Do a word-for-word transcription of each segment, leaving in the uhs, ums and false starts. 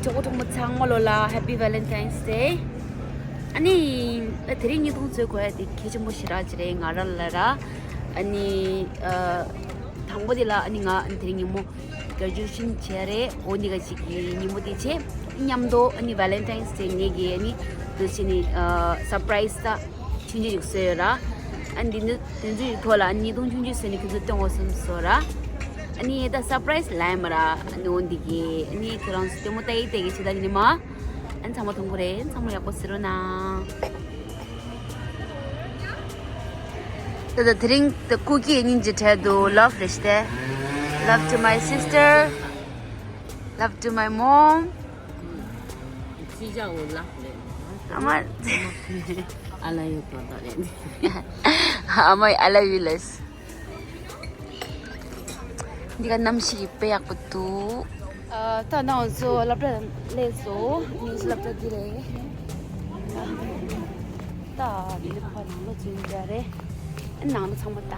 གྲོགས་པོ་གྲོགས་མོ་ཚང་མ་ལོ་ལ་Happy Valentine's Day། ཨ་ནི་དེ་རིང་ཉིས་སྟོང་ཚོའི་གོ་ཡ་དེ་གལ་ཆེན་པོ་ཞེ་དྲག་ཅིག་རེད་ང་རང་ལ་ར། ཨ་ནི་དང་པོ་དེ་ལ་ཨ་ནི་ང་དེ་རིང་ཉིན་མོ་graduation་བྱས་རེད། འོ་འདི་ག་ཅིག་གི་ཉིན་མོ་དེ་བྱས་མཉམ་དུ་ཨ་ནི་Valentine's Day་ངེད་ཀྱི་ཨ་ནི་དུ་ཕྱིན་ནི་surprise་ད་ཆུང་ཆུང་ཞིག་བཟོས་ཡོད་ར། ཨ་ནི་འདི་ནི་དེ་ཚོའི་ཐོག་ལ་ཨ་ནི་ཉིས་སྟོང་ཆུང་ཆུང་བཟོས་ནི་ཁྱོད་ཚོ་སྟོན་འོ་བསམ་བཟོ་ར། ཨ་ནི་ད་surprise་ལ་ཡ་མ་ར་ཨ་ནི་འོ་འདི་གི་ཨ་ནི་ཁྱོད་རང་ཚོ་ལྟད་མོ་ལྟ་ཡི་ལྟ་གི་ཆེ་ད་ནི་མ། ཨ་ནི་ཚང་མ་མཐོང་གི་རེད། ཚང་མ་ཡག་པོ་གཟིགས་རོགས་གནང་། ད་ད་དེ་རིང་ད་ཀུ་ཀི་གཉིས་ཀྱི་གྲལ་དུ་love་རེ་ཞུ་དེ། Love to my sister. Love to my mom. ཅི་བྱ་འོ་ལགས་ལས། ཨ་མ། ཨ་ལ་ཡོད་པ་ད་རེད། ཨ་མ་I love you ལས། འདི་ག་གནམ་གཤིས་དཔེ་ཡག་པོ་འདུག་ཨ་ད་ནང་ཚོ་སློབ་གྲྭ་སླེབས་སོང་། ཉིན་ཞིག་སློབ་གྲྭ་འདི་རེད། ད་འདི་ཕ་ནང་ལོ་ཚུན་རྒྱ་རེད། ནང་ལོ་ཚང་མ་ད། ད་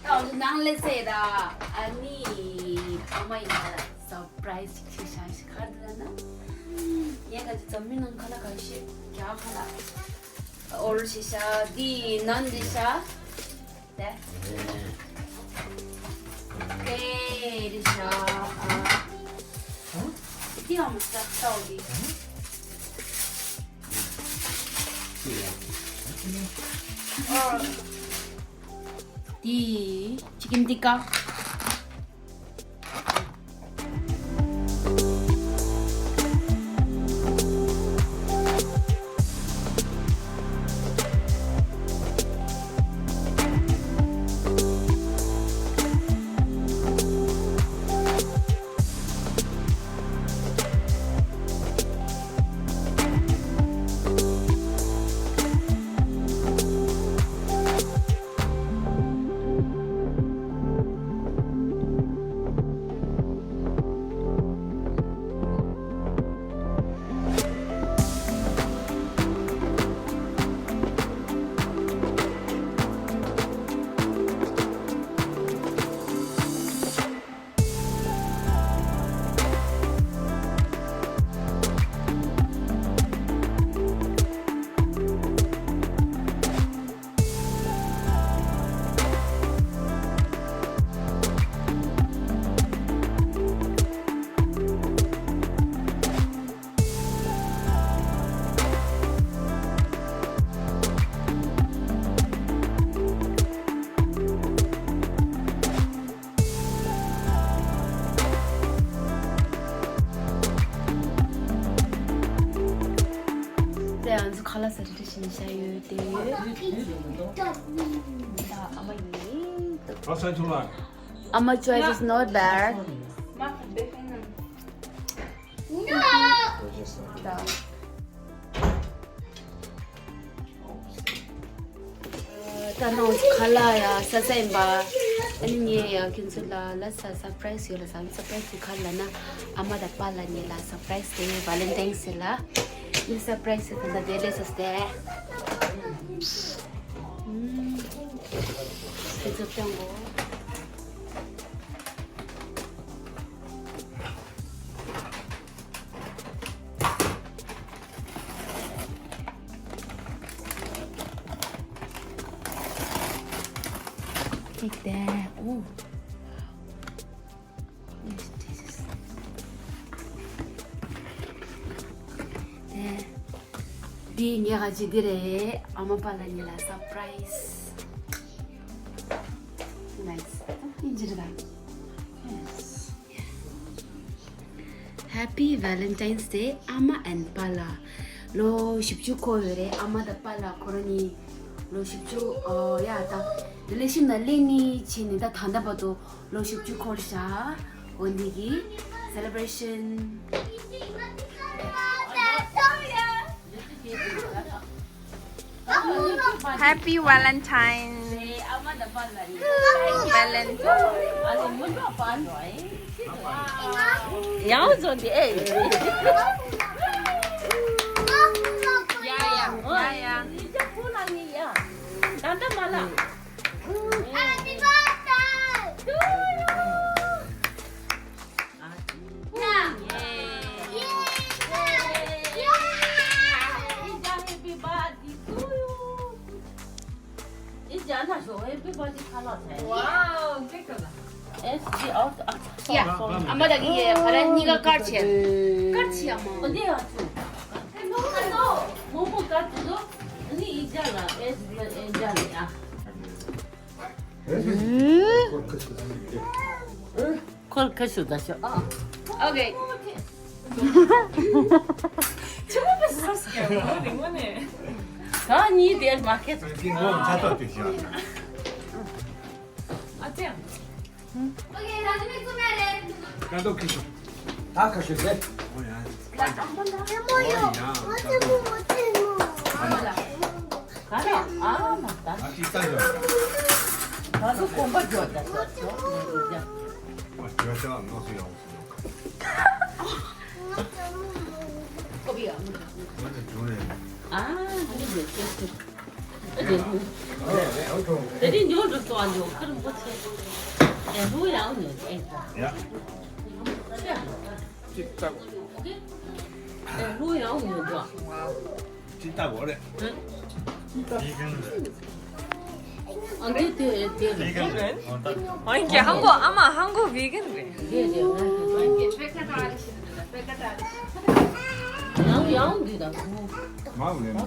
འོ་ནང་ལ་ཟེར་ད། ཨ་ནི་ཨ་མ་ཡིན་ད་ལ་surprise་ཅིག་ཤིག་ཤ་ཤི་ཁར་འདི་ལ་ན། ངས་ག་ཚོད་འཛམ་གླིང་ནང་ཁ་ལ་ག་ཤི་རྒྱ་ཁ་ལ་ཨོར་ཤི་ཤ་འདི་ནང་འདི་ཤ། ཏེ། ཏེ་རི་ཤ། ཨ། ཏི་ཨམ་ས་ཏའོ་ཏི། ཨ། ཏི། ཅི་ཀིན་ཏི་ཀ། དེ་ང་ཚོ་ཁ་ལག་ཟ་རེ་བྱེད་བཞིན་བཞག་ཡོད་དེ། ད་ཨ་མ་ཡིན། I'll send to mine. ཨ་མ་choice is not bad. ད་ནང་ཁ་ལག་ཡ་ཟ་ས་ཡིན་པ། ཨ་ནི་ངས་ཡ་ཁྱོད་ཚོ་ལ་ལ་ས་surprise་ཡོད་ལ་ས་surprise་དེ་ག་རེ་ལབ་ན། ཨ་མ་དང་པཱ་ལགས་གཉིས་ལ་surprise་དེ་Valentine's་ལ་ནི་surprise་དེ་ད་ལྟ་དེ་ལས་ས་སྟེ། ཨུམ། ཁྱོད་ཚོ་སྟོན་གོ། Take that. Oh. Yes, Jesus. ད་འདི་ངའི་ག་ཅི་འདི་རེད། ཨ་མ་པཱ་ལགས་གཉིས་ལ་surprise. Nice. ཨིན་ཇི་རེད་ད། Yes. Happy Valentine's Day ཨ་མ་and་པཱ་ལགས། ལོ་བཞི་བཅུ་འཁོར་ཡོད་རེད། ཨ་མ་དང་པཱ་ལགས་ཁོ་རང་གཉིས་ལོ་བཞི་བཅུ། ཨོ་ཡ་ད་relationship་ནང་སླེབས་ནི་བྱས་ནས་ད་ད་ལྟ་བར་དུ་ལོ་བཞི་བཅུ་འཁོར་བཞག་འོ་འདི་གི་celebration། Happy Valentine. Valentine. ཡང་བཟོ་འདི་ཨེ། ཡ་ཡ་ཡ་ཡ། ད་ལྟ་མ་ལ། Happy birthday to you. ཡ། ཨ་མ་ད་གི་ཡ་ཕ་ར་གཉིས་ཀ་དཀར་ཆེ། དཀར་ཆེ་ཨ་མ། འོ་འདི་ཡ་ཚུ། མོ་མོ་དཀར་ཆེ་དོ། ནི་ཨི་ཅག་ལ་ཨེ་ཨེ་ཅག་ལ་ཡ། ཁོལ་ཁ་ཤུ་ད་ཤོ་ཨ། ཨོ་ཀེ། ཆུ་མོ་པེ་སོ་སྐྱ་མོ་རིང་མོ་ནས། ད་གཉིས་དེར་མ་ཁེ། ཨ་ཅེ། ཀ་ཏོ་ཁི་ཤོ། ད་ཁ་ཤོ་ཟེར། ཨོ་ཡ། ཨ་ལ་ཨ་མ་ད། ཨ་ཅི་ད་ཡོད། ད་དུ་གོམ་པ་འཇོག་ད་ཤོ་ཤོ་ཡ། ཨ་ཅི་ད་ནོ་སུ་ཡོང་སུ་ཡོང་། ཨ་ནི་ཡོད་ཀྱི། དེ་རིང་ཉོ་འགྲོ་སོང་ཨ་ཉོ་ཁར་མོ་ཆེ། ཨེ་ལུ་ཡང་ཉོ་ཨེ། ཡ། ཅི་ལྟ་གོ། ཨེ་ལུ་ཡང་ཉོ་འགྲོ། ཅི་ལྟ་གོ་རེད། ཨ་འདི་དེ་དེ་རེད། ཨ་ཡིན་གྱི་ཧང་གོ་ཨ་མ་ཧང་གོ་བི་གན་རེད། དེ་དེ་ང་དེ་ཡང་ཡང་འདི་དང་ཁོ། མ་ལེན།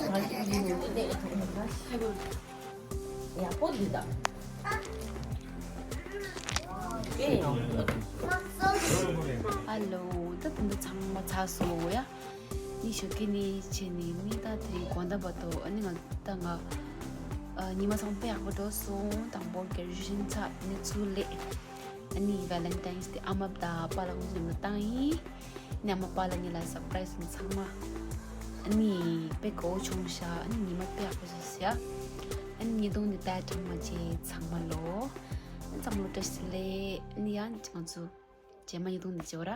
ཡག་པོ་འདི་དང་། དེ་ཡང་། ཧ་ལོ། ད་དེ་འདི་ཚང་མ་ཚར་སོང་ཡ། ནི་ཞོགས་ཀས་ནི་བྱས་ནི་མི་ད་དེ་རིང་དགོང་དག་བར་དུ་ཨ་ནི་ང་ད་ང་ཨ་ཉི་མ་ཚང་དཔེ་ཡག་པོ་འགྲོ་སོང་། དང་པོ་གྲྭ་བཞིན་ཚ་ནི་ཚུར་ལས། ཨ་ནི་Valentine's Day ཨ་མ་དང་པཱ་ལགས་ཀུན་མཉམ་དུ་བཏང་ཡིན། ཨ་ནི་ཨ་མ་པཱ་ལགས་གཉིས་ལ་surprise ཚང་མ། ཨ་ནི་དཔེ་དགའ་བོ་བྱུང་ཤག་ཨ་ནི་ཉི་མ་དཔེ་ཡག་པོ་བྱས་ཤག་ཨ་ནི་ཉིས་སྟོང་ནི་ད་གྲངས་མ་བྱས་ཚང་མ་ལོ། ཨ་ནི་ཚང་མ་ལོ་བཀྲ་ཤིས་བདེ་ལེགས། ཨ་ནི་ཡང་ང་ཚོ་རྗེས་མ་ཉིས་སྟོང་ནི་བྱེད་བ་ར།